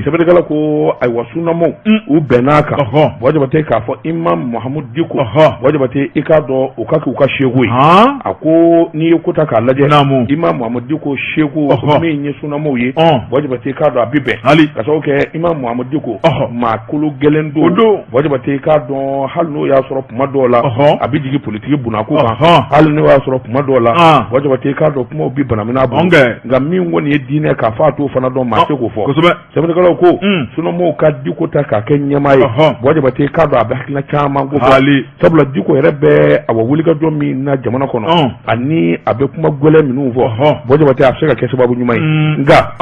Sɛbɛnnikɛla ko ayiwa sunamaw u bɛnn'a kan, Buwa Jabate, k'a fɔ imam Mahamudu Diko, Buwa Jabate, i k'a dɔn o ka k'u ka seku ye. A ko n'i ye ko ta k'a lajɛ, imam Mahamudu Diko seku min ye sunamaw ye, Buwa Jabate, i k'a dɔn a bɛ bɛn ka sababu kɛ imam Mahamudu Diko maa kolo gɛlɛn don. Buwa Jabate, i k'a dɔn hali n'o y'a sɔrɔ kuma dɔw la a bɛ jigin politiki bunako kan, hali n'o y'a sɔrɔ kuma dɔw la, Buwa Jabate, i k'a dɔn kumaw bɛ banamina bolo, nka min kɔni ye diinɛ k'a fɔ a t'o fana dɔn, maa tɛ k'o fɔ. Sɛbɛnnikɛlaw ko sunamaw ka Diko ta k'a kɛ ɲɛmaa ye, Buwa Jabate, i k'a dɔn a bɛ hakilina caman ko fɔ, sabula Diko yɛrɛ bɛ awa wulikajɔ min na jamana kɔnɔ, ani a bɛ kuma gɛlɛn minnu fɔ, Buwa Jabate, a bɛ se ka kɛ sababu ɲuman ye. Nka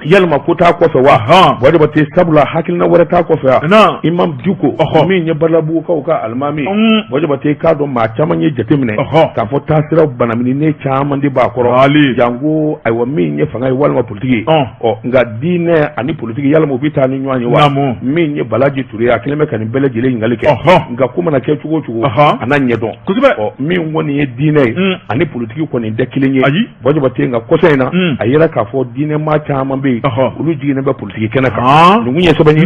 yalima ko t'a kɔfɛ wa, Buwa Jabate? Sabula hakilina wɛrɛ t'a kɔfɛ wa? Imam Diko min ye Badalabugukaw ka alimami, Buwa Jabate, k'a dɔn maa caman ye jateminɛ k'a fɔ taasiraw banamininen caman de b'a kɔrɔ, janko ayiwa min ye fanga ye walima politiki ye. Ɔ nka diinɛ ani politiki, yalima u bɛ taa ni ɲɔgɔn ye wa? Min ye Balaji Ture ye, a kɛlen bɛ ka nin bɛɛ lajɛlen ɲininkali kɛ. Nka ko mana kɛ cogo o cogo, a n'a ɲɛdɔn. Ɔ min kɔni ye diinɛ ye ani politiki kɔni tɛ kelen ye, Buwa Jabate. Nka kɔsa in na, a yira k'a fɔ diinɛ maa caman bɛ yen, olu jiginnen bɛ politiki kɛnɛ kan. Nin kun ye sɛbɛn ye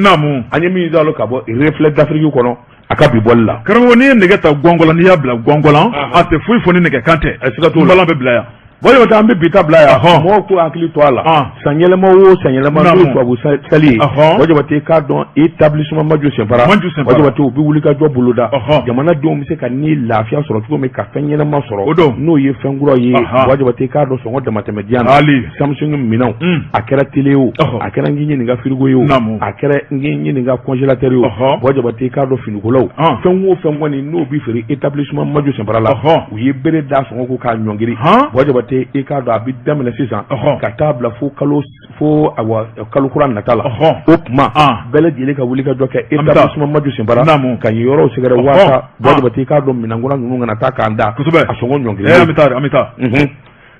an ye min dalo ka bɔ Reflet d'Afrique kɔnɔ, a ka bi bɔli la. Karamɔgɔ, n'i ye nɛgɛ ta gɔngɔn la, n'i y'a bila gɔngɔn la, a tɛ foyi fɔ ni nɛgɛ kan tɛ. Siga t'o la. Balan bɛ bila yan. Buwa Jabate, an bɛ bi ta bila yan. Mɔgɔw k'u hakili to a la, san yɛlɛma o san yɛlɛma, n'o ye tubabu sali ye, Buwa Jabate k'a dɔn établissement Maju Senfara, Buwa Jabate, u bɛ wuli ka jɔ boloda, jamanadenw bɛ se ka ni lafiya sɔrɔ cogo min, ka fɛn ɲɛnama sɔrɔ, n'o ye fɛn kura ye. Buwa Jabate k'a dɔn sɔngɔ damatɛmɛ diya na, Samsung minɛnw, a kɛra télé o, a kɛra n k'i ɲininka frigo ye o, a kɛra n k'i ɲininka congélateur ye o, Buwa Jabate k'a dɔn finikolaw, fɛn o fɛn kɔni n'o bɛ feere établissement Maju Senfara la, u ye bere da sɔngɔ ko k'a ɲɔngiri. Buwa Jabate, i k'a dɔn a bɛ daminɛ sisan ka taa bila fo kalo fo awa kalo kura nata la. O tuma bɛɛ lajɛlen ka wuli ka jɔ kɛ établissement Maju Senfara ka yen yɔrɔw sɛgɛrɛ, waasa Buwa Jabate i k'a dɔn minɛnkura ninnu kana taa k'an dan a sɔngɔ ɲɔngiri. An bɛ taa.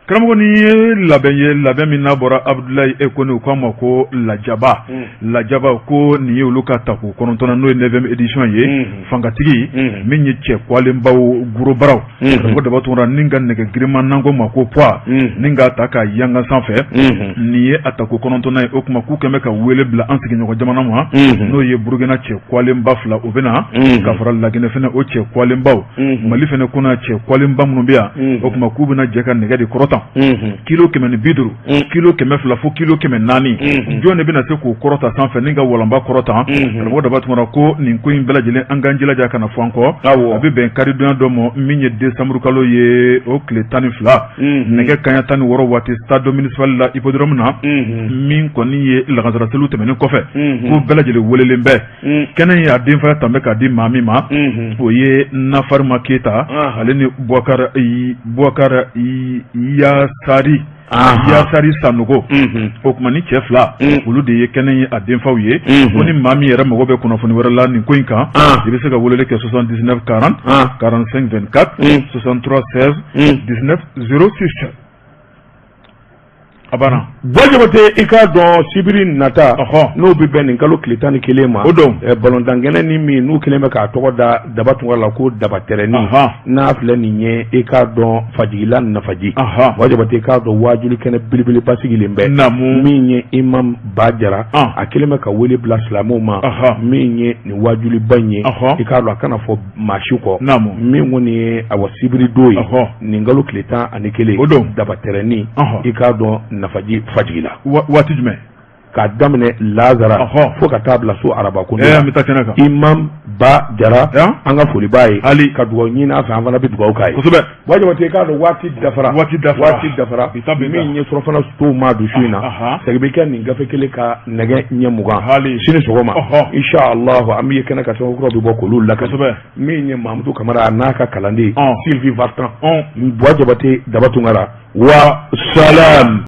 Karamɔgɔ, nin ye labɛn ye, labɛn min n'a bɔra Abudulayi e Kone, u k'a ma ko lajaba. Lajaba ko nin ye olu ka tako 9nan, n'o ye neuvième édition ye. Fangatigi min ye cɛ kwalenbaw gros brasw, karamɔgɔ Daba Tunkara, ni ka nɛgɛ girinman n'an ko ma ko poids, ni k'a ta k'a yanga sanfɛ, nin ye a tako 9nan ye. O tuma k'u kɛlen bɛ ka wele bila an sigiɲɔgɔn jamana ma, n'o ye Burukina cɛ kwalenba fila, o bɛ na ka fara Laginɛ fana o cɛ kwalenbaw, Mali fana kɔnɔ cɛ kwalenba minnu bɛ yan. O tuma k'u bɛna jɛ ka nɛgɛ de kɔrɔta, kilo 150, kilo 200 fo kilo 400. Jɔn de bɛna se k'o kɔrɔta sanfɛ ni ka walanba kɔrɔta? Karamɔgɔ Daba Tunkara, ko nin ko in bɛɛ lajɛlen, an k'an jilaja ka na fɔ an kɔ. A bɛ bɛn karidonya dɔ ma, min ye décembre kalo ye, o tile 12, nɛgɛ kanɲɛ 16 waati, stade municipal la, hippodrome na, min kɔni ye lagansaraseliw tɛmɛnen kɔfɛ, ko bɛɛ lajɛlen welelen bɛ. Kɛnɛ in a denfaya tan bɛ k'a di maa min ma, o ye Nafarima Keyita, ale ni Bubakari Yasari Sanogo. O tuma ni cɛ fila olu de ye kɛnɛ ye a denfaw ye. Ko ni maa min yɛrɛ mago bɛ kunnafoni wɛrɛ la nin ko in kan, i bɛ se ka weleli kɛ 79 40 45 24, 63 16 19 06. A banna. Buwa Jabate, i k'a dɔn sibiri nata, n'o bɛ bɛn nin kalo tile 11 ma, o don balontankɛnɛ ni min n'u kɛlen bɛ k'a tɔgɔ da Daba Tunkara la ko daba tɛrɛni, n'a filɛ nin ye, i k'a dɔn Fajigila Nafaji. Buwa Jabate, i k'a dɔn waajuli kɛnɛ belebeleba sigilen bɛ, min ye Imam Ba Jara, a kɛlen bɛ ka wele bila silamɛw ma, min ye nin waajuliba in ye, i k'a dɔn a kana fɔ maa si kɔ, min kɔni ye awa sibiri don ye, nin kalo tile 11, o don, daba tɛrɛni, i k'a dɔn Nafaji Fajigila. Waati jumɛn? K'a daminɛ lazara fo ka taa bila su araba ko. An bɛ taa kɛnɛ kan. Imam Ba Jara, an ka foli b'a ye, hali ka dugawu ɲini a fɛ, an fana bɛ dugawu k'a ye. Kosɛbɛ. Buwa Jabate, i k'a dɔn waati dafara, waati dafara, waati dafara. Min ye surɔfana tow ma dun su in na, segin bɛ kɛ nin gafe kelen ka nɛgɛ ɲɛ 20 hali sini sɔgɔma, inshallah, an bɛ ye kɛnɛ kan, sɛbɛn kuraw bɛ bɔ k'olu lakali. Kosɛbɛ. Min ye Mamudu Kamara n'a ka kalanden Sylvie Vartan, Buwa Jabate, Daba Tunkara, wa salam.